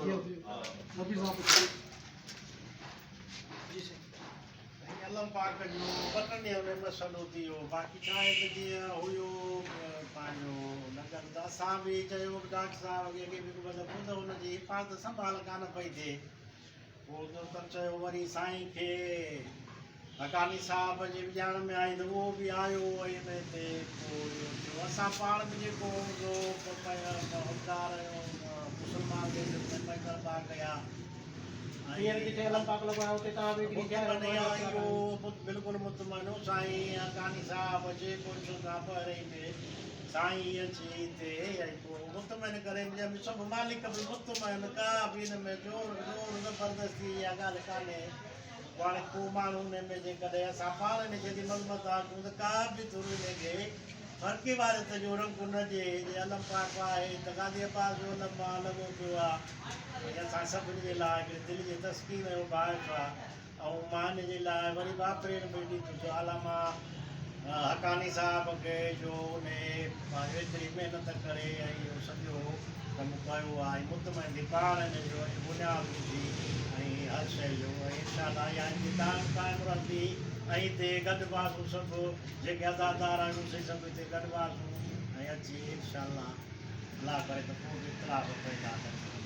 جي سائين. سائين علم پاڪ جو ٻه ٽن ڏينهن ۾ مسئلو ٿي ويو باقي ڇا آهي ته جيئن هيو پنهنجو نگر ته اسان به چيو به ڊاڪٽر صاحب کي اڳي به هڪ ٻه دفعو ته ان جي حفاظت سنڀال ڪانه پئي ٿئي پوء دوستن چيو وري سائين کي حقاني صاحب جي به ڄاڻ ۾ آئي ته اهو به آيو ۽ ان تي پوء اهو ٿيو اسان پاڻ به جيڪو هوندو حقدار ۽ مسلمان جي دربار ڪيا. هينئر جتي علم پاڪ لڳو آهي اتي توهان به ايگري ٿيا آهيو مطمئن اهو بلڪل مطمئن هو سائين حقاني صاحب اچي پوء کان پهرين به سائين اچي هتي ۽ پوء مطمئن ڪري به سڀ مالڪ به مطمئن ڪا به ان ۾ زور زور زبردستي اها ڳالهه ڪانهي پوء هاڻي ڪو ماڻهو ان ۾ جيڪڏهن اسان پاڻ ان جي مذمت ٿا ڪيون ته ڪا به ڌر ان کي فرقيواريت جو رنگ نه ڏئي. جي علم پاڪ آهي ته غازي عباس جو علم آ لڳو پيو آ ۽ اسان سڀني جي لاء هڪڙي دل جي تسڪين جو باعث آ ۽ مان ان جي لاء وري به آفرين به ڏيندس علامه حقاني صاحب کي جو انهي پنهنجو ايتري محنت ڪري ۽ اهو سڄو ڪم ڪيو آهي ۽ مطمئن ٿي پاڻ ان جو اڄ بنياد وجهي ۽ هر شيء جو ۽ انشاء الله اها هتي دائم قائم رهندي ۽ هتي گڏباسون سڀ جيڪي عزادار آهيون سي سڀ هتي گڏباسون ۽ اچي انشاء الله الله ڪري ته ڪو به اختلاف پيدا نه ٿئي.